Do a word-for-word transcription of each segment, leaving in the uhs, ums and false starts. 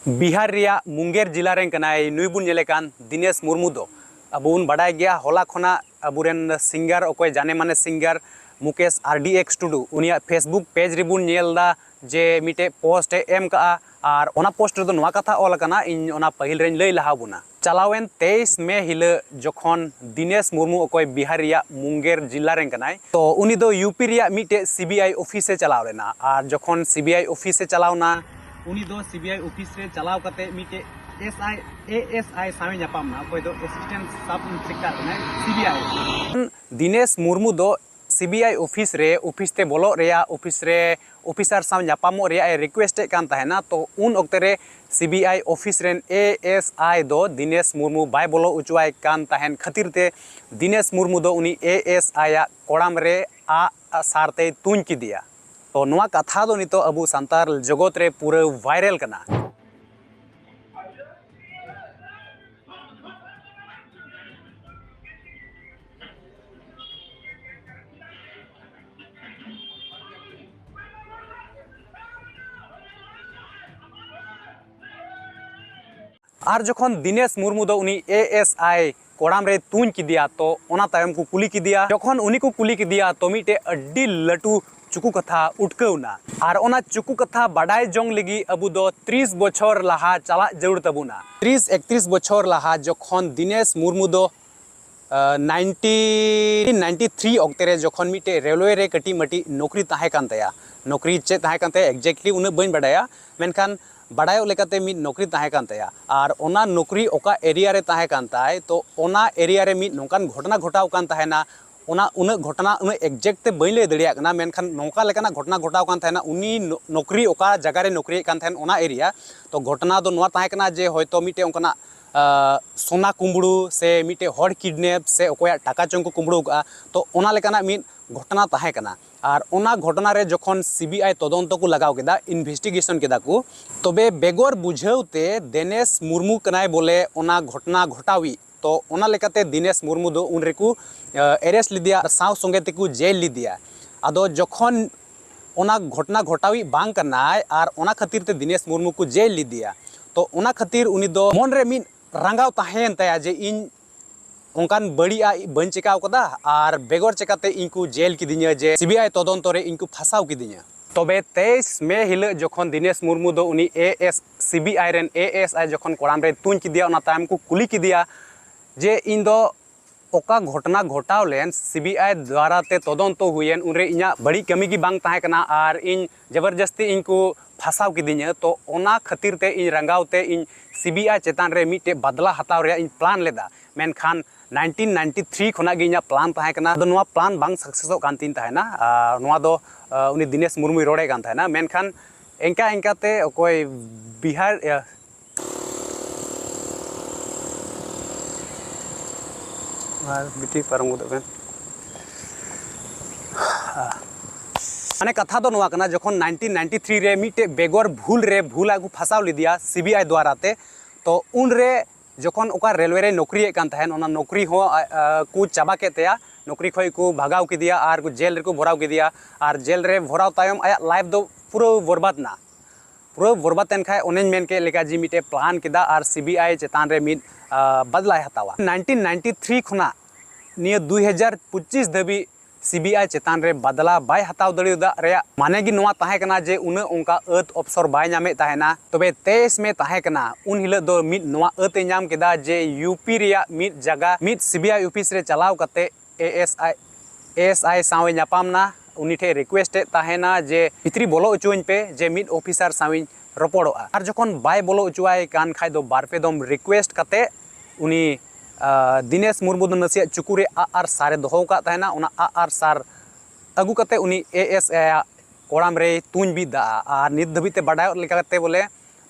ᱵᱤᱦᱟᱨ ᱨᱮᱭᱟᱜ ᱢᱩᱝᱜᱮᱨ ᱡᱤᱞᱟ ᱨᱮᱱ ᱠᱟᱱᱟᱭ ᱱᱩᱭ ᱵᱚᱱ ᱧᱮᱞᱮ ᱠᱟᱱ ᱫᱤᱱᱮᱥ ᱢᱩᱨᱢᱩ ᱫᱚ᱾ ᱟᱵᱚ ᱵᱚᱱ ᱵᱟᱰᱟᱭ ᱜᱮᱭᱟ, ᱦᱚᱞᱟ ᱠᱷᱚᱱᱟᱜ ᱟᱵᱚᱨᱮᱱ ᱥᱤᱝᱜᱟᱨ, ᱚᱠᱚᱭ ᱡᱟᱱᱮ ᱢᱟᱱᱮ ᱥᱤᱝᱜᱟᱨ ᱢᱩᱠᱮᱥ ᱟᱨ ᱰᱤ ᱮᱠᱥ ᱴᱩᱰᱩ, ᱩᱱᱤᱭᱟᱜ ᱯᱷᱮᱥᱵᱩᱠ ᱯᱮᱡᱽ ᱨᱮᱵᱚᱱ ᱧᱮᱞ ᱮᱫᱟ ᱡᱮ ᱢᱤᱫᱴᱮᱡ ᱯᱳᱥᱴ ᱮ ᱮᱢ ᱠᱟᱜᱼᱟ᱾ ᱟᱨ ᱚᱱᱟ ᱯᱳᱥᱴ ᱨᱮᱫᱚ ᱱᱚᱣᱟ ᱠᱟᱛᱷᱟ ᱚᱞ ᱟᱠᱟᱱᱟ, ᱤᱧ ᱚᱱᱟ ᱯᱟᱹᱦᱤᱞ ᱨᱮᱧ ᱞᱟᱹᱭ ᱞᱟᱦᱟ ᱵᱚᱱᱟ᱾ ᱪᱟᱞᱟᱣᱮᱱ ᱛᱮᱭᱤᱥ ᱢᱮ ᱦᱤᱞᱳᱜ ᱡᱚᱠᱷᱚᱱ ᱫᱤᱱᱮᱥ ᱢᱩᱨᱢᱩ, ᱚᱠᱚᱭ ᱵᱤᱦᱟᱨ ᱨᱮᱭᱟᱜ ᱢᱩᱝᱜᱮᱨ ᱡᱤᱞᱟ ᱨᱮᱱ ᱠᱟᱱᱟᱭ, ᱛᱚ ᱩᱱᱤ ᱫᱚ ᱭᱩ ᱯᱤ ᱨᱮᱭᱟᱜ ᱢᱤᱫᱴᱮᱡ ᱥᱤ ᱵᱤ ᱟᱭ ᱚᱯᱷᱤᱥ ᱮ ᱪᱟᱞᱟᱣ ᱞᱮᱱᱟ᱾ ᱟᱨ ᱡᱚᱠᱷᱚᱱ ᱥᱤ ᱵᱤ ᱟᱭ ᱚᱯᱷᱤᱥ ᱮ ᱪᱟᱞᱟᱣ ᱮᱱᱟ, ᱩᱱᱤ ᱫᱚ ᱥᱤ ᱵᱤ ᱟᱭ ᱚᱯᱷᱤᱥ ᱨᱮ ᱪᱟᱞᱟᱣ ᱠᱟᱛᱮ ᱢᱤᱫᱴᱮᱡ S I, A S I ᱥᱟᱶ ᱮ ᱧᱟᱯᱟᱢ ᱮᱱᱟ, ᱚᱠᱚᱭ ᱫᱚ ᱮᱥᱤᱥᱴᱮᱱᱴ ᱥᱟᱵ ᱤᱱᱥᱯᱮᱠᱴᱚᱨ ᱠᱟᱱᱟᱭ C B I. Dinesh Murmu ᱫᱚ ᱥᱤ ᱵᱤ ᱟᱭ ᱚᱯᱷᱤᱥ ᱨᱮ, ᱚᱯᱷᱤᱥ ᱛᱮ ᱵᱚᱞᱚᱜ ᱨᱮᱭᱟᱜ, ᱚᱯᱷᱤᱥ ᱨᱮ ᱚᱯᱷᱤᱥᱟᱨ ᱥᱟᱶ ᱧᱟᱯᱟᱢᱚᱜ ᱨᱮᱭᱟᱜ ᱮ ᱨᱤᱠᱩᱭᱮᱥᱴ ᱮᱫ ᱠᱟᱱ ᱛᱟᱦᱮᱱᱟ᱾ ᱛᱚ ᱩᱱ ᱚᱠᱛᱮ ᱨᱮ ᱥᱤ ᱵᱤ ᱟᱭ ᱚᱯᱷᱤᱥ ᱨᱮᱱ ᱮ ᱮᱥ ᱟᱭ ᱫᱚ ᱫᱤᱱᱮᱥ ᱢᱩᱨᱢᱩ ᱵᱟᱭ ᱵᱚᱞᱚ ᱦᱚᱪᱚᱣᱟᱭ ᱠᱟᱱ ᱛᱟᱦᱮᱱ ᱠᱷᱟᱹᱛᱤᱨ ᱛᱮ ᱫᱤᱱᱮᱥ ᱢᱩᱨᱢᱩ ᱫᱚ ᱩᱱᱤ ᱮ ᱮᱥ ᱟᱭ ᱟᱜ ᱠᱚᱲᱟᱢ ᱨᱮ ᱟᱜ ᱥᱟᱨ ᱛᱮᱭ ᱛᱩᱧ ᱠᱮᱫᱮᱭᱟ᱾ ᱛᱚ ᱱᱚᱣᱟ ᱠᱟᱛᱷᱟ ᱫᱚ ᱱᱤᱛᱚᱜ ᱟᱵᱚ ᱥᱟᱱᱛᱟᱲ ᱡᱚᱜᱚᱛ ᱨᱮ ᱯᱩᱨᱟᱹ ᱵᱷᱟᱭᱨᱟᱞ ᱠᱟᱱᱟ᱾ ᱟᱨ ᱡᱚᱠᱷᱚᱱ ᱫᱤᱱᱮᱥ ᱢᱩᱨᱢᱩ ᱫᱚ ᱩᱱᱤ ᱮ ᱮᱥ ᱟᱭ ᱠᱚᱲᱟᱢ ᱨᱮ ᱛᱩᱧ ᱠᱮᱫᱮᱭᱟ, ᱛᱚ ᱚᱱᱟ ᱛᱟᱭᱚᱢ ᱠᱚ ᱠᱩᱞᱤ ᱠᱮᱫᱮᱭᱟ᱾ ᱡᱚᱠᱷᱚᱱ ᱩᱱᱤ ᱠᱚ ᱠᱩᱞᱤ ᱠᱮᱫᱮᱭᱟ, ᱛᱚ ᱢᱤᱫᱴᱮᱡ ᱟᱹᱰᱤ ᱞᱟᱹᱴᱩ ᱪᱩᱠᱩ ᱠᱟᱛᱷᱟ ᱩᱴᱠᱟᱹᱣ ᱮᱱᱟ᱾ ᱟᱨ ᱚᱱᱟ ᱪᱩᱠᱩ ᱠᱟᱛᱷᱟ ᱵᱟᱰᱟᱭ ᱡᱚᱝ ᱞᱟᱹᱜᱤᱫ ᱟᱵᱚ ᱫᱚ ᱛᱤᱨᱤᱥ ᱵᱚᱪᱷᱚᱨ ᱞᱟᱦᱟ ᱪᱟᱞᱟᱜ ᱡᱟᱹᱨᱩᱲ ᱛᱟᱵᱚᱱᱟ᱾ ᱛᱤᱨᱤᱥ ᱮᱠᱛᱨᱤᱥ ᱵᱚᱪᱷᱚᱨ ᱞᱟᱦᱟ ᱡᱚᱠᱷᱚᱱ ᱫᱤᱱᱮᱥ ᱢᱩᱨᱢᱩ ᱫᱚ ᱱᱟᱭᱤᱱᱴᱤᱱ ᱱᱟᱭᱤᱱᱴᱤ ᱛᱷᱨᱤ ᱚᱠᱛᱮ ᱨᱮ ᱡᱚᱠᱷᱚᱱ ᱢᱤᱫᱴᱮᱡ ᱨᱮᱞᱣᱮ ᱨᱮ ᱠᱟᱹᱴᱤᱡ ᱢᱟᱹᱴᱤᱡ ᱱᱚᱠᱨᱤ ᱛᱟᱦᱮᱸ ᱠᱟᱱ ᱛᱟᱭᱟ᱾ ᱱᱚᱠᱨᱤ ᱪᱮᱫ ᱛᱟᱦᱮᱸ ᱠᱟᱱ ᱛᱟᱭᱟ exactly ᱩᱱᱟᱹᱜ ᱵᱟᱹᱧ ᱵᱟᱰᱟᱭᱟ, ᱢᱮᱱᱠᱷᱟᱱ ᱵᱟᱰᱟᱭᱚᱜ ᱞᱮᱠᱟᱛᱮ ᱢᱤᱫ ᱱᱚᱠᱨᱤ ᱛᱟᱦᱮᱸ ᱠᱟᱱ ᱛᱟᱭᱟ᱾ ᱟᱨ ᱚᱱᱟ ᱱᱚᱠᱨᱤ ᱚᱠᱟ ᱮᱨᱤᱭᱟ ᱨᱮ ᱛᱟᱦᱮᱸ ᱠᱟᱱ ᱛᱟᱭ, ᱛᱚ ᱚᱱᱟ ᱮᱨᱤᱭᱟ ᱨᱮ ᱢᱤᱫ ᱱᱚᱝᱠᱟᱱ ᱜᱷᱚᱴᱚᱱᱟ ᱜᱷᱚᱴᱟᱣ ᱠᱟᱱ ᱛᱟᱦᱮᱱᱟ᱾ ᱚᱱᱟ ᱩᱱᱟᱹᱜ ᱜᱷᱚᱴᱚᱱᱟ ᱩᱱᱟᱹᱜ exact ᱛᱮ ᱵᱟᱹᱧ ᱞᱟᱹᱭ ᱫᱟᱲᱮᱭᱟᱜ ᱠᱟᱱᱟ, ᱢᱮᱱᱠᱷᱟᱱ ᱱᱚᱝᱠᱟ ᱞᱮᱠᱟᱱᱟᱜ ᱜᱷᱚᱴᱚᱱᱟ ᱜᱷᱚᱴᱟᱣ ᱠᱟᱱ ᱛᱟᱦᱮᱱᱟ᱾ ᱩᱱᱤ ᱱᱚ-, ᱱᱚᱠᱨᱤ ᱚᱠᱟ ᱡᱟᱭᱜᱟ ᱨᱮ ᱱᱚᱠᱨᱤᱭᱮᱫ ᱠᱟᱱ ᱛᱟᱦᱮᱱ ᱚᱱᱟ ᱮᱨᱤᱭᱟ, ᱛᱚ ᱜᱷᱚᱴᱚᱱᱟ ᱫᱚ ᱱᱚᱣᱟ ᱛᱟᱦᱮᱸ ᱠᱟᱱᱟ ᱡᱮ ᱦᱚᱭᱛᱳ ᱢᱤᱫᱴᱮᱡ ᱚᱱᱠᱟᱱᱟᱜ ᱟᱸ, ᱥᱚᱱᱟ ᱠᱩᱢᱵᱽᱲᱩ ᱥᱮ ᱢᱤᱫᱴᱮᱡ ᱦᱚᱲ ᱠᱤᱰᱱᱮᱯ ᱥᱮ ᱚᱠᱚᱭᱟᱜ ᱴᱟᱠᱟ ᱪᱚᱝ ᱠᱚ ᱠᱩᱢᱵᱽᱲᱩ ᱠᱟᱜᱼᱟ, ᱛᱚ ᱚᱱᱟ ᱞᱮᱠᱟᱱᱟᱜ ᱢᱤᱫ ᱜᱷᱚᱴᱚᱱᱟ ᱛᱟᱦᱮᱸ ᱠᱟᱱᱟ᱾ ᱟᱨ ᱚᱱᱟ ᱜᱷᱚᱴᱚᱱᱟ ᱨᱮ ᱡᱚᱠᱷᱚᱱ ᱥᱤ ᱵᱤ ᱟᱭ ᱛᱚᱫᱚᱱᱛᱚ ᱠᱚ ᱞᱟᱜᱟᱣ ᱠᱮᱫᱟ, ᱤᱱᱵᱷᱮᱥᱴᱤᱜᱮᱥᱚᱱ ᱠᱮᱫᱟ ᱠᱚ, ᱛᱚᱵᱮ ᱵᱮᱜᱚᱨ ᱵᱩᱡᱷᱟᱹᱣ ᱛᱮ ᱫᱮᱱᱮᱥ ᱢᱩᱨᱢᱩ ᱠᱟᱱᱟᱭ ᱵᱚᱞᱮ ᱚᱱᱟ ᱜᱷᱚᱴᱚᱱᱟ ᱜᱷᱚᱴᱟᱣᱤᱡ, ᱛᱚ ᱚᱱᱟ ᱞᱮᱠᱟᱛᱮ ᱫᱤᱱᱮᱥ ᱢᱩᱨᱢᱩ ᱫᱚ ᱩᱱ ᱨᱮᱠᱚ ᱮᱨᱮᱥᱴ ᱞᱮᱫᱮᱭᱟ ᱟᱨ ᱥᱟᱶ ᱥᱚᱸᱜᱮ ᱛᱮᱠᱚ ᱡᱮᱞ ᱞᱮᱫᱮᱭᱟ᱾ ᱟᱫᱚ ᱡᱚᱠᱷᱚᱱ ᱚᱱᱟ ᱜᱷᱚᱴᱚᱱᱟ ᱜᱷᱚᱴᱟᱣᱤᱡ ᱵᱟᱝ ᱠᱟᱱᱟᱭ ᱟᱨ ᱚᱱᱟ ᱠᱷᱟᱹᱛᱤᱨ ᱛᱮ ᱫᱤᱱᱮᱥ ᱢᱩᱨᱢᱩ ᱠᱚ ᱡᱮᱞ ᱞᱮᱫᱮᱭᱟ, ᱛᱚ ᱚᱱᱟ ᱠᱷᱟᱹᱛᱤᱨ ᱩᱱᱤ ᱫᱚ ᱢᱚᱱ ᱨᱮ ᱢᱤᱫ ᱨᱟᱸᱜᱟᱣ ᱛᱟᱦᱮᱸᱭᱮᱱ ᱛᱟᱭᱟ ᱡᱮ ᱤᱧ ᱚᱱᱠᱟᱱ ᱵᱟᱹᱲᱤᱡᱟᱜ ᱵᱟᱹᱧ ᱪᱮᱠᱟᱣ ᱠᱟᱫᱟ ᱟᱨ ᱵᱮᱜᱚᱨ ᱪᱮᱠᱟᱛᱮ ᱤᱧ ᱠᱚ ᱡᱮᱞ ᱠᱤᱫᱤᱧᱟ, ᱡᱮ ᱥᱤᱵᱤᱟᱭ ᱛᱚᱫᱚᱱᱛᱚ ᱨᱮ ᱤᱧ ᱠᱚ ᱯᱷᱟᱸᱥᱟᱣ ᱠᱤᱫᱤᱧᱟ᱾ ᱛᱚᱵᱮ ᱛᱮᱭᱤᱥ ᱢᱮ ᱦᱤᱞᱳᱜ ᱡᱚᱠᱷᱚᱱ ᱫᱤᱱᱮᱥ ᱢᱩᱨᱢᱩ ᱫᱚ ᱩᱱᱤ ᱮ ᱮᱥ, ᱥᱤᱵᱤᱟᱭ ᱨᱮᱱ ᱮ ᱮᱥ ᱟᱭ ᱡᱚᱠᱷᱚᱱ ᱠᱚᱲᱟᱢ ᱨᱮ ᱛᱩᱧ ᱠᱮᱫᱮᱭᱟ, ᱚᱱᱟ ᱛᱟᱭᱚᱢ ᱠᱚ ᱠᱩᱞᱤ ᱠᱮᱫᱮᱭᱟ ᱡᱮ ᱤᱧ ᱫᱚ ᱚᱠᱟ ᱜᱷᱚᱴᱚᱱᱟ ᱜᱷᱚᱴᱟᱣ ᱞᱮᱱ, ᱥᱤᱵᱤᱟᱭ ᱫᱣᱟᱨᱟ ᱛᱮ ᱛᱚᱫᱚᱱᱛᱚ ᱦᱩᱭᱮᱱ, ᱩᱱᱨᱮ ᱤᱧᱟᱹᱜ ᱵᱟᱹᱲᱤᱡ ᱠᱟᱹᱢᱤ ᱜᱮ ᱵᱟᱝ ᱛᱟᱦᱮᱸ ᱠᱟᱱᱟ ᱟᱨ ᱤᱧ ᱡᱚᱵᱚᱨᱡᱚᱥᱛᱤ ᱤᱧ ᱠᱚ ᱯᱷᱟᱸᱥᱟᱣ ᱠᱤᱫᱤᱧᱟ᱾ ᱛᱚ ᱚᱱᱟ ᱠᱷᱟᱹᱛᱤᱨ ᱛᱮ ᱤᱧ ᱨᱟᱸᱜᱟᱣ ᱛᱮ ᱤᱧ ᱥᱤᱵᱤᱟᱭ ᱪᱮᱛᱟᱱ ᱨᱮ ᱢᱤᱫᱴᱮᱡ ᱵᱟᱫᱞᱟ ᱦᱟᱛᱟᱣ ᱨᱮᱭᱟᱜ ᱤᱧ ᱯᱞᱟᱱ ᱞᱮᱫᱟ᱾ ᱢᱮᱱᱠᱷᱟᱱ ᱱᱟᱭᱤᱱᱴᱤᱱ ᱱᱟᱭᱤᱱᱴᱤ ᱛᱷᱨᱤ ᱠᱷᱚᱱᱟᱜ ᱜᱮ ᱤᱧᱟᱹᱜ ᱯᱞᱟᱱ ᱛᱟᱦᱮᱸ ᱠᱟᱱᱟ᱾ ᱟᱫᱚ ᱱᱚᱣᱟ ᱯᱞᱟᱱ ᱵᱟᱝ ᱥᱟᱠᱥᱮᱥᱚᱜ ᱠᱟᱱ ᱛᱤᱧ ᱛᱟᱦᱮᱱᱟ᱾ ᱟᱨ ᱱᱚᱣᱟ ᱫᱚ, ᱟᱨ ᱩᱱᱤ ᱫᱤᱱᱮᱥ ᱢᱩᱨᱢᱩᱭ ᱨᱚᱲᱮᱫ ᱠᱟᱱ ᱛᱟᱦᱮᱱᱟ᱾ ᱢᱮᱱᱠᱷᱟᱱ ᱤᱱᱠᱟ ᱤᱱᱠᱟᱛᱮ ᱚᱠᱚᱭ ᱵᱤᱦᱟᱨ, ᱟᱨ ᱵᱤᱴᱤ ᱯᱟᱨᱚᱢ ᱜᱚᱫᱚᱜ ᱠᱟᱱ᱾ ᱢᱟᱱᱮ ᱠᱟᱛᱷᱟ ᱫᱚ ᱱᱚᱣᱟ ᱠᱟᱱᱟ, ᱡᱚᱠᱷᱚᱱ ᱱᱟᱭᱤᱱᱴᱤᱱ ᱱᱟᱭᱤᱱᱴᱤ ᱛᱷᱨᱤ ᱨᱮ ᱢᱤᱫᱴᱮᱡ ᱵᱮᱜᱚᱨ ᱵᱷᱩᱞ ᱨᱮ ᱵᱷᱩᱞ ᱟᱜ ᱠᱚ ᱯᱷᱟᱸᱥᱟᱣ ᱞᱮᱫᱮᱭᱟ ᱥᱤᱵᱤᱟᱭ ᱫᱣᱟᱨᱟ ᱛᱮ, ᱛᱚ ᱩᱱᱨᱮ ᱡᱚᱠᱷᱚᱱ ᱚᱠᱟ ᱨᱮᱞᱣᱮ ᱨᱮᱭ ᱱᱚᱠᱨᱤᱭᱮᱫ ᱠᱟᱱ ᱛᱟᱦᱮᱱ, ᱚᱱᱟ ᱱᱚᱠᱨᱤ ᱦᱚᱸ ᱟᱡ, ᱟ, ᱠᱚ ᱪᱟᱵᱟ ᱠᱮᱫ ᱛᱟᱭᱟ, ᱱᱚᱠᱨᱤ ᱠᱷᱚᱡ ᱠᱚ ᱵᱷᱟᱜᱟᱣ ᱠᱮᱫᱮᱭᱟ ᱟᱨ ᱠᱚ ᱡᱮᱞ ᱨᱮᱠᱚ ᱵᱷᱚᱨᱟᱣ ᱠᱮᱫᱮᱭᱟ᱾ ᱟᱨ ᱡᱮᱞ ᱨᱮ ᱵᱷᱚᱨᱟᱣ ᱛᱟᱭᱚᱢ ᱟᱭᱟᱜ ᱞᱟᱭᱤᱯᱷ ᱫᱚ ᱯᱩᱨᱟᱹ ᱵᱚᱨᱵᱟᱫ ᱱᱟ᱾ ᱯᱩᱨᱟᱹ ᱵᱚᱨᱵᱟᱫ ᱮᱱ ᱠᱷᱟᱡ, ᱚᱱᱮᱧ ᱢᱮᱱ ᱠᱮᱫ ᱞᱮᱠᱟ ᱡᱮ ᱢᱤᱫᱴᱮᱡ ᱯᱞᱟᱱ ᱠᱮᱫᱟ ᱟᱨ ᱥᱤᱵᱤᱟᱭ ᱪᱮᱛᱟᱱ ᱨᱮ ᱢᱤᱫ, ᱟ, ᱵᱟᱫᱞᱟᱭ ᱦᱟᱛᱟᱣᱟ᱾ ᱱᱟᱭᱤᱱᱴᱤᱱ ᱱᱟᱭᱤᱱᱴᱤ ᱛᱷᱨᱤ ᱠᱷᱚᱱᱟᱜ ᱱᱤᱭᱟᱹ ᱫᱩᱭ ᱦᱟᱡᱟᱨ ᱯᱚᱸᱪᱤᱥ ᱫᱷᱟᱹᱵᱤᱡ ᱥᱤᱵᱤᱟᱭ ᱪᱮᱛᱟᱱ ᱨᱮ ᱵᱟᱫᱞᱟ ᱵᱟᱭ ᱦᱟᱛᱟᱣ ᱫᱟᱲᱮᱭᱟᱫᱟ ᱨᱮᱭᱟᱜ ᱢᱟᱱᱮ ᱜᱮ ᱱᱚᱣᱟ ᱛᱟᱦᱮᱸ ᱠᱟᱱᱟ ᱡᱮ ᱩᱱᱟᱹᱜ ᱚᱱᱠᱟ ᱟᱹᱛ ᱚᱯᱥᱚᱨ ᱵᱟᱭ ᱧᱟᱢᱮᱫ ᱛᱟᱦᱮᱱᱟ᱾ ᱛᱚᱵᱮ ᱛᱮᱭᱤᱥ ᱢᱮ ᱛᱟᱦᱮᱸ ᱠᱟᱱᱟ, ᱩᱱ ᱦᱤᱞᱳᱜ ᱫᱚ ᱢᱤᱫ ᱱᱚᱣᱟ ᱟᱹᱛ ᱮ ᱧᱟᱢ ᱠᱮᱫᱟ ᱡᱮ ᱭᱩ ᱯᱤ ᱨᱮᱭᱟᱜ ᱢᱤᱫ ᱡᱟᱭᱜᱟ, ᱢᱤᱫ ᱥᱤᱵᱤᱟᱭ ᱚᱯᱷᱤᱥ ᱨᱮ ᱪᱟᱞᱟᱣ ᱠᱟᱛᱮ ᱮ S I, A S I ᱥᱟᱶ ᱮ ᱧᱟᱯᱟᱢ ᱱᱟ᱾ ᱩᱱᱤ ᱴᱷᱮᱱ ᱨᱤᱠᱩᱭᱮᱥᱴ ᱮᱫ ᱛᱟᱦᱮᱱᱟ ᱡᱮ ᱵᱷᱤᱛᱨᱤ ᱵᱚᱞᱚ ᱦᱚᱪᱚᱣᱟᱹᱧ ᱯᱮ, ᱡᱮ ᱢᱤᱫ ᱚᱯᱷᱤᱥᱟᱨ ᱥᱟᱶ ᱤᱧ ᱨᱚᱯᱚᱲᱚᱜᱼᱟ᱾ ᱟᱨ ᱡᱚᱠᱷᱚᱱ ᱵᱟᱭ ᱵᱚᱞᱚ ᱦᱚᱪᱚᱣᱟᱭ ᱠᱟᱱ ᱠᱷᱟᱡ ᱫᱚ ᱵᱟᱨ ᱯᱮ ᱫᱚᱢ ᱨᱤᱠᱩᱭᱮᱥᱴ ᱠᱟᱛᱮ ᱩᱱᱤ, ᱟ, ᱫᱤᱱᱮᱥ ᱢᱩᱨᱢᱩ ᱫᱚ ᱱᱟᱥᱮᱭᱟᱜ ᱪᱩᱠᱩ ᱨᱮ ᱟᱜ ᱟᱨ ᱥᱟᱨ ᱮ ᱫᱚᱦᱚ ᱟᱠᱟᱫ ᱛᱟᱦᱮᱱᱟ᱾ ᱚᱱᱟ ᱟᱜ ᱟᱨ ᱥᱟᱨ ᱟᱹᱜᱩ ᱠᱟᱛᱮ ᱩᱱᱤ ᱮ ᱮᱥ ᱟᱭ ᱟᱜ ᱠᱚᱲᱟᱢ ᱨᱮᱭ ᱛᱩᱧ ᱵᱤᱫ ᱫᱟ᱾ ᱟᱨ ᱱᱤᱛ ᱫᱷᱟᱹᱵᱤᱡ ᱛᱮ ᱵᱟᱰᱟᱭᱚᱜ ᱞᱮᱠᱟᱛᱮ ᱵᱚᱞᱮ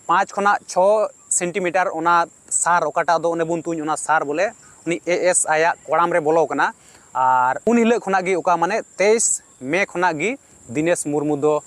ᱯᱟᱸᱪ ᱠᱷᱚᱱᱟᱜ ᱪᱷᱚ ᱥᱮᱱᱴᱤᱢᱤᱴᱟᱨ ᱚᱱᱟ ᱥᱟᱨ, ᱚᱠᱟᱴᱟᱜ ᱫᱚ ᱚᱱᱮ ᱵᱚᱱ ᱛᱩᱧ, ᱚᱱᱟ ᱥᱟᱨ ᱵᱚᱞᱮ ᱩᱱᱤ ᱮ ᱮᱥ ᱟᱭ ᱟᱜ ᱠᱚᱲᱟᱢ ᱨᱮ ᱵᱚᱞᱚ ᱠᱟᱱᱟ᱾ ᱟᱨ ᱩᱱ ᱦᱤᱞᱳᱜ ᱠᱷᱚᱱᱟᱜ ᱜᱮ, ᱚᱠᱟ ᱢᱟᱱᱮ ᱛᱮᱭᱤᱥ ᱢᱮ ᱠᱷᱚᱱᱟᱜ ᱜᱮ ᱫᱤᱱᱮᱥ ᱢᱩᱨᱢᱩ ᱫᱚ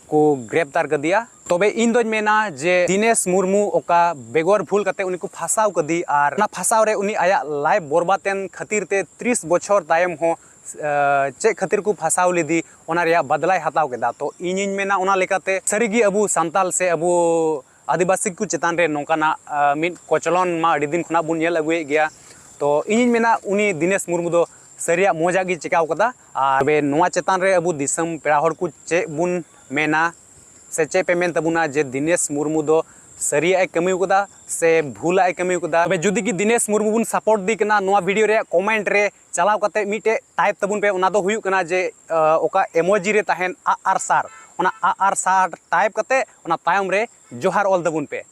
ᱠᱚ ᱜᱨᱮᱯᱛᱟᱨ ᱠᱟᱫᱮᱭᱟ᱾ ᱛᱚᱵᱮ ᱤᱧ ᱫᱚᱧ ᱢᱮᱱᱟ ᱡᱮ ᱫᱤᱱᱮᱥ ᱢᱩᱨᱢᱩ ᱚᱠᱟ ᱵᱮᱜᱚᱨ ᱵᱷᱩᱞ ᱠᱟᱛᱮ ᱩᱱᱤ ᱠᱚ ᱯᱷᱟᱸᱥᱟᱣ ᱠᱟᱫᱮ ᱟᱨ ᱚᱱᱟ ᱯᱷᱟᱸᱥᱟᱣ ᱨᱮ ᱩᱱᱤ ᱟᱭᱟᱜ ᱞᱟᱭᱤᱯᱷ ᱵᱚᱨᱵᱟᱫ ᱮᱱ ᱠᱷᱟᱹᱛᱤᱨ ᱛᱮ ᱛᱤᱨᱤᱥ ᱵᱚᱪᱷᱚᱨ ᱛᱟᱭᱚᱢ ᱦᱚᱸ, ᱟ, ᱪᱮᱫ ᱠᱷᱟᱹᱛᱤᱨ ᱠᱚ ᱯᱷᱟᱸᱥᱟᱣ ᱞᱮᱫᱮ, ᱚᱱᱟ ᱨᱮᱭᱟᱜ ᱵᱟᱫᱞᱟᱭ ᱦᱟᱛᱟᱣ ᱠᱮᱫᱟ᱾ ᱛᱚ ᱤᱧᱤᱧ ᱢᱮᱱᱟ, ᱚᱱᱟ ᱞᱮᱠᱟᱛᱮ ᱥᱟᱹᱨᱤᱜᱮ ᱟᱵᱚ ᱥᱟᱱᱛᱟᱞ ᱥᱮ ᱟᱵᱚ ᱟᱹᱫᱤᱵᱟᱹᱥᱤ ᱠᱚ ᱪᱮᱛᱟᱱ ᱨᱮ ᱱᱚᱝᱠᱟᱱᱟᱜ ᱟᱸ, ᱢᱤᱫ ᱠᱚᱪᱞᱚᱱ ᱢᱟ ᱟᱹᱰᱤ ᱫᱤᱱ ᱠᱷᱚᱱᱟᱜ ᱵᱚᱱ ᱧᱮᱞ ᱟᱹᱜᱩᱭᱮᱫ ᱜᱮᱭᱟ᱾ ᱛᱚ ᱤᱧᱤᱧ ᱢᱮᱱᱟ, ᱩᱱᱤ ᱫᱤᱱᱮᱥ ᱢᱩᱨᱢᱩ ᱫᱚ ᱥᱟᱹᱨᱤᱭᱟᱜ ᱢᱚᱡᱟᱜ ᱜᱮ ᱪᱤᱠᱟᱹᱣ ᱠᱟᱫᱟ᱾ ᱟᱨ ᱛᱚᱵᱮ ᱱᱚᱣᱟ ᱪᱮᱛᱟᱱ ᱨᱮ ᱟᱵᱚ ᱫᱤᱥᱚᱢ ᱯᱮᱲᱟ ᱦᱚᱲ ᱠᱚ ᱪᱮᱫ ᱵᱚᱱ ᱢᱮᱱᱟ ᱥᱮ ᱪᱮᱫ ᱯᱮ ᱢᱮᱱ ᱛᱟᱵᱚᱱᱟ ᱡᱮ ᱫᱤᱱᱮᱥ ᱢᱩᱨᱢᱩ ᱫᱚ ᱥᱟᱹᱨᱤᱭᱟᱜ ᱮ ᱠᱟᱹᱢᱤ ᱠᱟᱫᱟ ᱥᱮ ᱵᱷᱩᱞᱟᱜ ᱮ ᱠᱟᱹᱢᱤ ᱠᱟᱫᱟ? ᱛᱚᱵᱮ ᱡᱩᱫᱤ ᱜᱮ ᱫᱤᱱᱮᱥ ᱢᱩᱨᱢᱩ ᱵᱚᱱ ᱥᱟᱯᱳᱨᱴ ᱫᱤ ᱠᱟᱱᱟ, ᱱᱚᱣᱟ ᱵᱷᱤᱰᱤᱭᱳ ᱨᱮᱭᱟᱜ ᱠᱚᱢᱮᱱᱴ ᱨᱮ ᱪᱟᱞᱟᱣ ᱠᱟᱛᱮ ᱢᱤᱫᱴᱮᱡ ᱴᱟᱭᱤᱯ ᱛᱟᱵᱚᱱ ᱯᱮ᱾ ᱚᱱᱟ ᱫᱚ ᱦᱩᱭᱩᱜ ᱠᱟᱱᱟ ᱡᱮ ᱟᱸ, ᱚᱠᱟ ᱮᱢᱳᱡᱤ ᱨᱮ ᱛᱟᱦᱮᱱ ᱟᱜ ᱟᱨ ᱥᱟᱨ, ᱚᱱᱟ ᱟᱜ ᱟᱨ ᱥᱟᱨ ᱴᱟᱭᱤᱯ ᱠᱟᱛᱮ ᱚᱱᱟ ᱛᱟᱭᱚᱢ ᱨᱮ ᱡᱚᱦᱟᱨ ᱚᱞ ᱛᱟᱵᱚᱱ ᱯᱮ᱾